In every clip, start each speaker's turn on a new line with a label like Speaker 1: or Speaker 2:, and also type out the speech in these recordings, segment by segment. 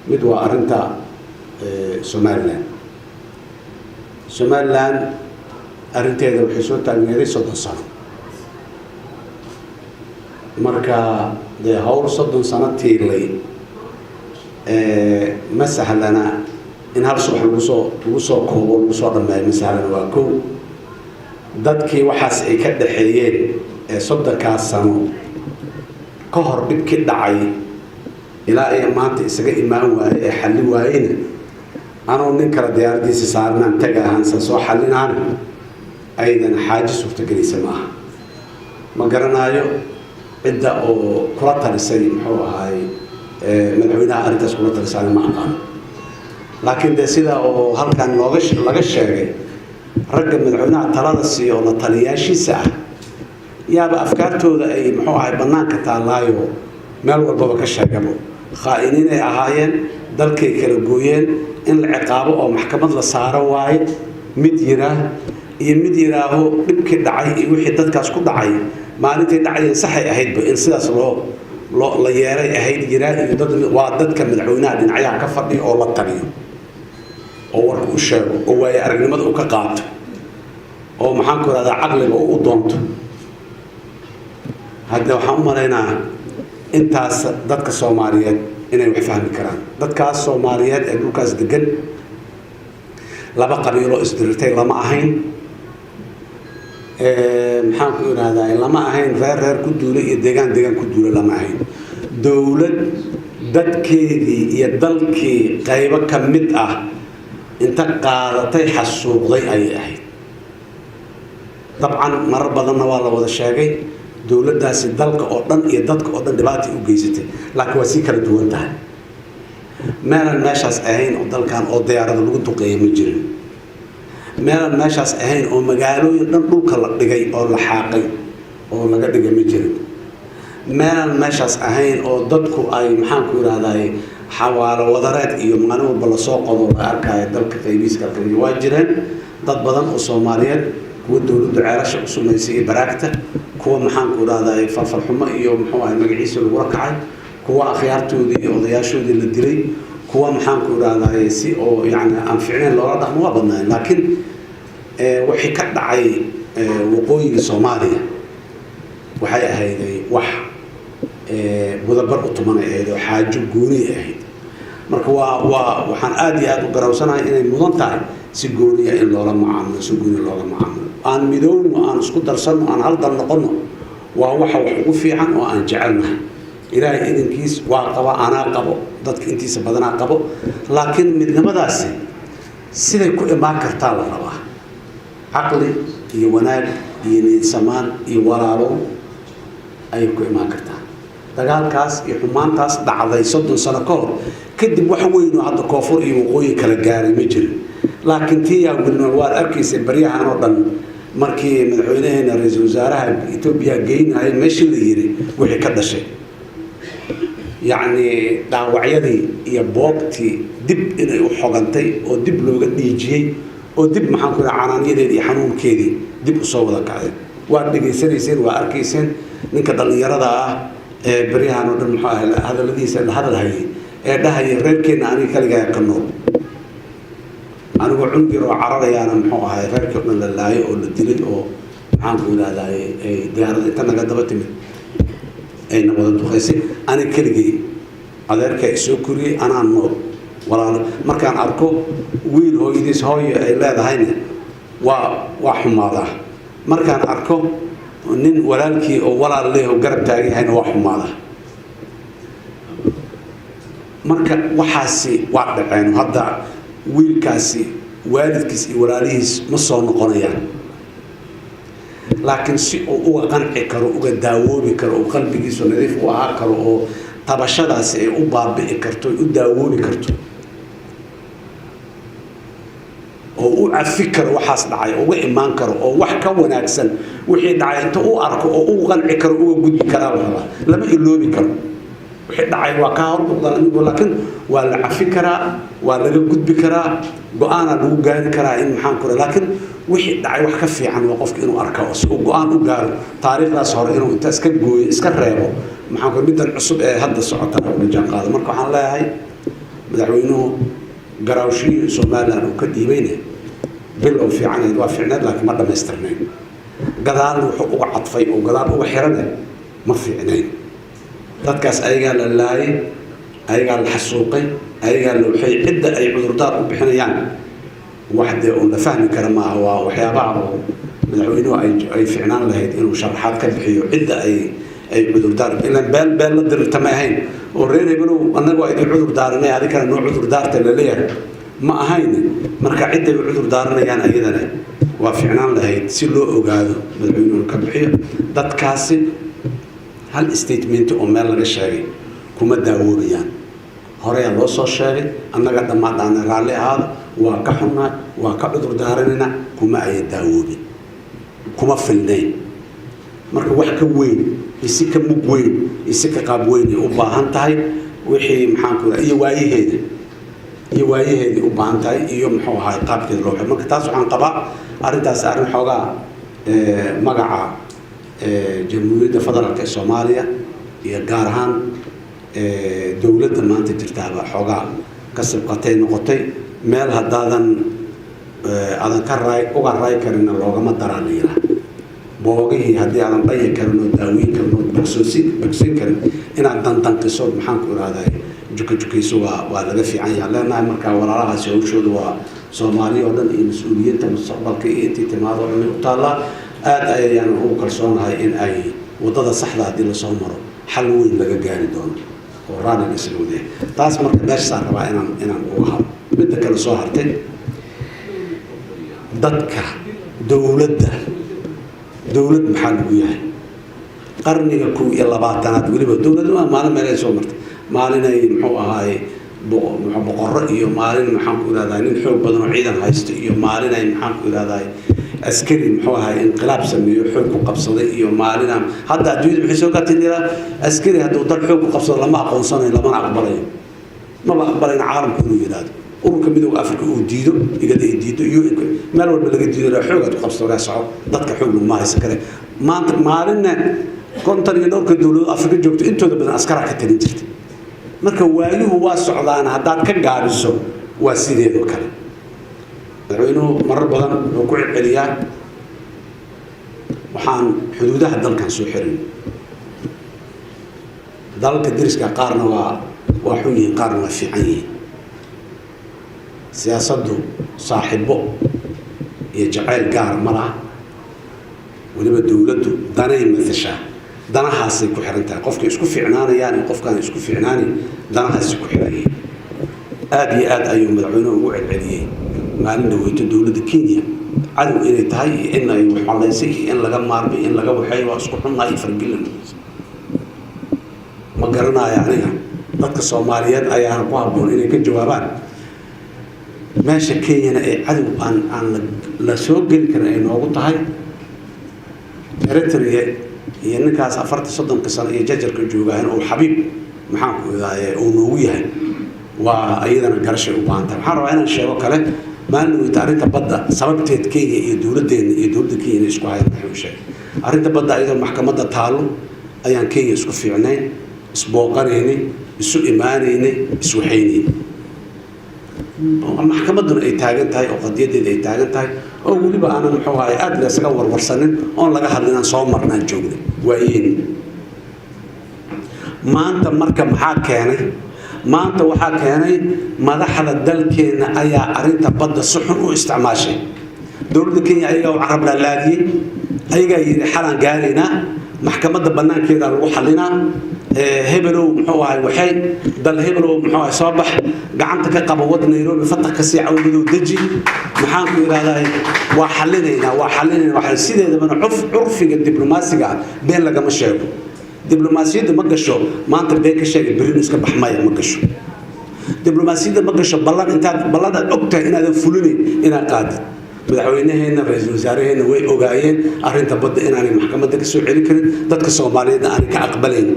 Speaker 1: Mid waa arrinta Somaliland. Somaliland arrinteeda waxay soo taagneeday 30 sano. Marka dee hawl 30 sano tiilay ma sahlana in hal subax lagu soo koobo, lagu soo dhameeyo, ma sahlana. Waa kow. Dadkii waxaas ay ka dhaxeeyeen ee 30kaas sano ka hor dhibkii dhacay ilaa ay maanta isaga imaan waaye ee xalli waayena, anoo nin kale diyaaradiisa saarnaan taga ahaansa soo xallinaana, aydan xaaji suurtagelaysa ma aha. Ma garanaayo cidda oo kula talisay, muxuu ahaay, madaxweynaha arrintaas kula talisana ma aqaano. Laakiin dee sida oo halkan looga laga sheegay, ragga madaxweynaha talada siiyo oo la taliyaashiisa ah yaaba afkaartooda ay, muxuu ahay, bannaanka taallaayo, meel walbaba ka sheegabo khaa'iniinay ahaayeen, dalkay kala gooyeen, in la ciqaabo oo maxkamad la saaro waaye mid yiraah iyo mid yiraaho dhibkii dhacay iyo wixii dadkaas ku dhacay maalintay dhacayeen saxay ahaydba in sidaas loo la yeelay ahayd yiraa iyo dad. Waa dadka madaxweynaha dhinacyaha ka fadhiyo oo la taliyo oo warka u sheego oo waaye aragnimada uu ka qaato oo, maxaan ku rahdaa, caqliga u doonto. Hadda waxaan u malaynaa intaas dadka Soomaaliyeed inay wax fahmi karaan. Dadkaas Soomaaliyeed ee dhulkaas degan laba qabiiloo isdirirtay lama ahayn, maxaan ku idhahdaa, lama ahayn reer reer ku duulay iyo deegaan deegaan ku duulay lama ahayn. Dowlad dadkeedii iyo dalkii qaybo ka mid ah inta qaadatay xasuuqday ayay ahayd. Dabcan marar badanna waa la wada sheegay, dowladdaasi dalka oo dhan iyo dadka oo dhan dhibaatay u geysatay, laakiin waa sii kala duwan tahay. Meelan meeshaas ahayn oo dalkan oo diyaarada lagu duqeeya ma jirin. Meelan meeshaas ahayn oo magaalooyin dhan dhulka la dhigay oo la xaaqay oo laga dhigay ma jirin. Meelan meeshaas ahayn oo dadku ay, maxaan ku idhahdaay, xawaalo wadareed iyo maalin walba lasoo qodo la arkaayo dalka qaybihiis kala qaybiyo waa jireen. Dad badan oo Soomaaliyeed, kuwa dowladdu ceelasha u sumaysay iyo baraagta, kuwa, maxaan ku idhahdaay, falfalxumo iyo, muxuu ahay, magaciisa lagula kacay, kuwa akhyaartoodii iyo odayaashoodii la dilay, kuwa, maxaan ku idhahdaay, si oo yacni aan fiicnayn loola dhaqmo waa badnaayeen. Laakiin wixii ka dhacay waqooyiga Soomaaliya waxay ahayd wax budabar u tumanay ahayd oo xaajo gooniy ahayd. Marka waa waxaan aada iyo aada u garawsanahay inay mudan tahay si gooniya in loola macaamilo, si gooniya loola macaamilo. Aan midowno, aan isku darsanno, aan hal dal noqonno, waa waxa wax ugu fiican oo aan jecelnahay. Ilaahay idinkiis waa qaba, anaa qabo, dadka intiisa badanaa qabo. Laakiin midnimadaasi siday ku imaan kartaa la rabaa caqli iyo wanaag iyo niyadsamaan iyo walaalo ayay ku imaan kartaa. Dagaalkaas iyo xumaantaas dhacday 30 sano ka hor kadib, wax weyn oo hadda koonfur iyo waqooyi kala gaaray ma jirin. Laakiin tii yaa wilnool waad arkaysay baryahan oo dhan markii madaxweynaheena ra-iisul wasaaraha Etoobiya geynaya meeshii la yiri, wixii ka dhashay, yacni dhaawacyadii iyo boogtii dib inay u xogantay oo dib looga dhiijiyey oo dib, maxaan ku dhaha, canaanyadeedii iyo xanuunkeedii dib usoo wada kacday. Waad dhegaysanayseen, waa arkayseen ninka dhallinyarada ah ee baryahan oo dhan, muxuu ahay, hadalladiisa la hadal hayay ee dhahaya: "Reerkeenna aniga kaligaa ka nool, anigoo cunug yar oo cararayaana, muxuu ahay, reerkii o dhan la laayay oo la dilay oo, maxaan ku idhahdaay, ay diyaarada inta naga daba timid ayna wada duqaysay. Aniga keligay adeerkaa isoo koriyey, anaa nool walaalo. Markaan arko wiil hooyadiis hooyo ay leedahayna waa xumaadaa. Markaan arko nin walaalkii oo walaal leeh oo garab taagan yahayna waa xumaadaa." Marka waxaasi waa dhaceen. Hadda wiilkaasi waalidkiis iyo walaalihiis ma soo noqonayaan, laakiin si uu uga qanci karo, uga daawoobi karo oo qalbigiisu nadiif u ahaa karo oo tabashadaasi ay u baabi'i karto, u daawoobi karto oo u cafi karo waxaas dhacay, uga imaan karo oo wax ka wanaagsan wixii dhacay inta u arko oo u qanci karo, uga gudbi karaa la rabaa. Lama iloobi karo wixii dhacay, waa kaa hor muuqdaan anigu, laakiin waa la cafi karaa, waa laga gudbi karaa, go-aanaa lagu gaari karaa in, maxaan ku, laakiin wixii dhacay wax ka fiican waa qofka inuu arko si uu go-aan u gaaro taariikhdaas hore inuu inta iska gooyo, iska reebo, maxaan ku, middan cusub ee hadda socotana ula jaan qaado. Marka waxaan leeyahay Madaxweynuhu garaawshihii Somaliland uu ka dhiibayna bilow fiicanayd, waa fiicneed, laakiin ma dhammaystirnayn. Gadaal wuxuu uga cadfay oo gadaal uga xirane ma fiicnayn. Dadkaas ayagaa la laayay, ayagaa la xasuuqay, ayagaa la waxay cidda ay cudurdaar u bixinayaan wax dee uun la fahmi kara maaha. Waa waxyaabaha oo madaxweynuhu ay fiicnaan lahayd inuu sharaxaad ka bixiyo cidda ay cudurdaar, ilaan beel beel la dirirta ma ahayn oo reer hebelow annagu waa idin cudur daaranay, adinkana noo cudur daarta la leeyahay ma ahayn. Marka cidday u cudur daaranayaan ayadana waa fiicnaan lahayd si loo ogaado madaxweynuhu ka bixiyo. Dadkaasi hal statement oo meel laga sheegay kuma daawoobayaan. Horeyaa loo soo sheegay, annaga dhammaadhaana raalli ahaado, waa ka xunnahay, waa ka cudur daaranayna, kuma aya daawoobin, kuma filnayn. Marka wax ka weyn iyo si ka mug weyn iyo si ka qaab weyn ay u baahan tahay wixii, maxaan ku, iyo waayaheeday u baahan tahay iyo muxuu ahaay qaabkeeda loo. Marka taas waxaan qabaa arrintaas arrin xoogaa magaca Jamhuuriyadda Federaalka ee Soomaaliya iyo gaar ahaan dowladda maanta jirtaaba xoogaa ka sibqatay noqotay. Meel haddaadan aadan ka raay uga raay karinna loogama daraa la yidhaha. Boogihii haddii aadan dhayi karin oo daaweyn karin oo bogsiin karin, inaad dandanqiso, maxaan ku ihahday, jukajukayso waa laga fiican yahay leenahay. Marka walaalahaasi hawshooda waa Soomaaliya oo dhan iyo mas-uuliyiinta mustaqbalka iyo intii timaado o dhan ay u taallaa. Aada ayayaan ugu kalsoonahay in ay waddada saxda haddii lasoo maro xal weyn laga gaari doono oo raalliga isaga wadayahay. Taas marka meeshaasaan rabaa inaan uga hadlo. Midda kale soo hartay, dadka dowladda, dowlad maxaa lagu yahay? Qarniga 21aad weliba dowladda maalin meelay soo martay, maalinay muxuu ahaaye boqorro iyo maalin, maxaan ku ihahdaa, nin xoog badan oo ciidan haysto iyo maalinay, maxaan ku ihahdaa, askari muxuu ahaay inqilaab sameeyo xoog ku qabsaday iyo maalina. Hadda adduunyada maxay soo gaartay? Ilaa askari hadduu dal xoog ku qabsado lama aqoonsanayo, lamana aqbalayo, maba aqbalayn caalamku inuu yidhaahdo. Ururka Midooda Africa uu diido, IGAD ay diido, UN meel walba laga diido. Ilaa xoog aad ku qabsato lagaa soco, dadka xoog laguma haysan kare. Maanta maalinna 50 iyo dhowrka dowladood Afrika joogto intooda badan askaraa ka talin jirta. Marka waayuhu waa socdaan, haddaad ka gaabiso waa sideedoo kale. Madaxweynuhu marar badan wuxuu ku celceliyaa waxaan xuduudaha dalkan soo xirin. Dalalka deriska qaarna waa xun yihiin, qaarna waa fiican yihiin. Siyaasaddu saaxiibo iyo jacayl gaara ma laha. Weliba dowladdu danay matashaa, danahaasay ku xiran tahay. Qofkay isku fiicnaanayaan iyo qofkaan isku fiicnaanayn danahaasay ku xiran yihiin. Aada iyo aad ayuu madaxweynuhu ugu celceliyey maalin dhaweyto dowladda Kenya cadow inay tahay iyo in ay waxalaysay iyo in laga maarmay, in laga waxeeyo, waa isku xunnahay iyo fargelin. Ma garanayo aniga, dadka Soomaaliyeed ayaana ku habboon inay ka jawaabaan. Meesha Kenyana ay cadow aan la soo geli karin ay noogu tahay, Eritrea iyo ninkaas 40 30-ka sano iyo jajarka joogaan uu xabiib, maxaan ku idaaye, uu noogu yahay, waa iyadana garashay u baahan tahay. Waxaan rabaa inaan sheego kale, maalin weyta arrinta badda sababteed Kenya iyo dowladdeena iyo dowladda Kenya inay isku hayaan. Wuxuu sheegay arrinta badda iyadoo maxkamadda taalo ayaan Kenya isku fiicnayn, isbooqanaynay, isu imaanaynay, iswaxaynaynay, maxkamadduna ay taagan tahay oo qadiyadeeda ay taagan tahay oo weliba aanan, muxuu ahay, aada laysaga warwarsanin oon laga hadlin aan soo marnaan joognay waayeen. Maanta marka maxaa keenay? Maanta waxaa keenay madaxda dalkeenna ayaa arrinta badda si xun u isticmaashay. Dowladda Kenya ayagaa u carab laalaadiyey, ayagaa yidhi xalaan gaaraynaa, maxkamadda bannaankeeda lagu xalinaa, hebelow muxuu ahay waxay dal hebelow muxuu ahay soo bax, gacanta ka qaba, wad Nairobi fataq ka sii cawmadow deji, maxaan ku idhahdaa, waa xalinaynaa, waa xalinaynaa. Waxaa sideedabana curfiga diblomaasiga ah been lagama sheego. Diblomaasiyadda ma gasho maanta been ka sheega, berrinu iska baxmaya ma gasho. Diblomaasiyadda ma gasho ballan intaad ballan aad og tahay inaadan fulinayn inaad qaadid. Madaxweynaheenna, ra-iisul wasaaraheenna way ogaayeen arrinta badda inaanay maxkamadda ka soo celin karin, dadka Soomaaliyeedna aanay ka aqbalayn.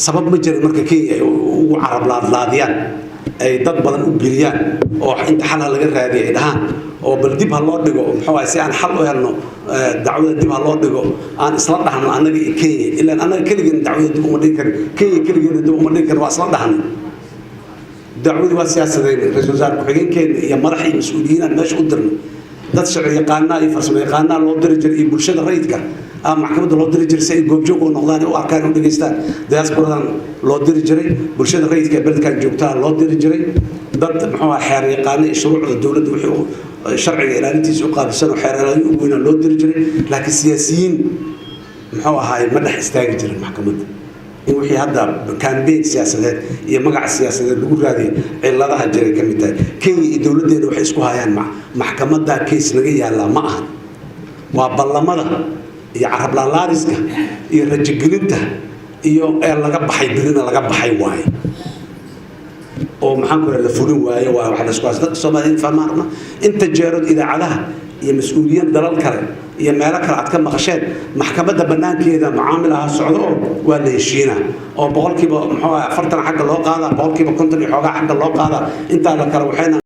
Speaker 1: Sabab ma jirin marka Kenya ay ugu carab laadlaadiyaan, ay dad badan u geliyaan oo inta xal ha laga raadiya ay dhahaan oo bal dib ha loo dhigo, muxuu ahay, si aan xal u helno dacwada dib ha loo dhigo, aan isla dhahno annaga iyo Kenya. Ilaan annaga keligeen dacwada dib uma dhigi karin, Kenya keligeena dib uma dhigi karin, waa isla dhahnay. Dacwadii waa siyaasadeyn. Ra-iisul wasaare ku-xigeenkeena iyo madax iyo mas-uuliyiinaan meesha u dirnay, dad sharci yaqaanaa iyo farsamo yaqaanaa loo diri jiray, iyo bulshada rayidka ah maxkamadda loo diri jiray si ay goobjoog u noqdaan, u arkaan, u dhegeystaan. Diasporadan loo diri jiray, bulshada rayidka ee beledkan joogtaa loo diri jiray, dad muxuu ah xeer yaqaana iyo shuruucda dowladda wixii sharciga ilaalintiisa u qaabilsan oo xeer ilaalin u weynaa loo diri jiray. Laakiin siyaasiyiin muxuu ahaay ma dhex istaagi jirin maxkamadda. In wixii hadda campaign siyaasadeed iyo magac siyaasadeed lagu raadiyo ciladaha jiray ka mid tahay. Kenya iyo dowladdeena waxay isku hayaan maxkamadda case naga yaallaa ma ahan, waa ballamada iyo carablaalaadiska iyo rajogelinta iyo ee laga baxay, birina laga baxay waaye oo maxaan ku la fulin waayo. Waa wax la isku haysto. Dadka Soomaaliyeed fahmaan rabna. Inta jeerood idaacadaha iyo mas-uuliyiin dalal kale iyo meelo kale aad ka maqasheen maxkamadda banaankeeda macaamil ahaa socdo oo waa la heshiina oo 40% xagga loo qaadaa, 50% iyo xoogaa xagga loo qaadaa, intaa la kale waxayna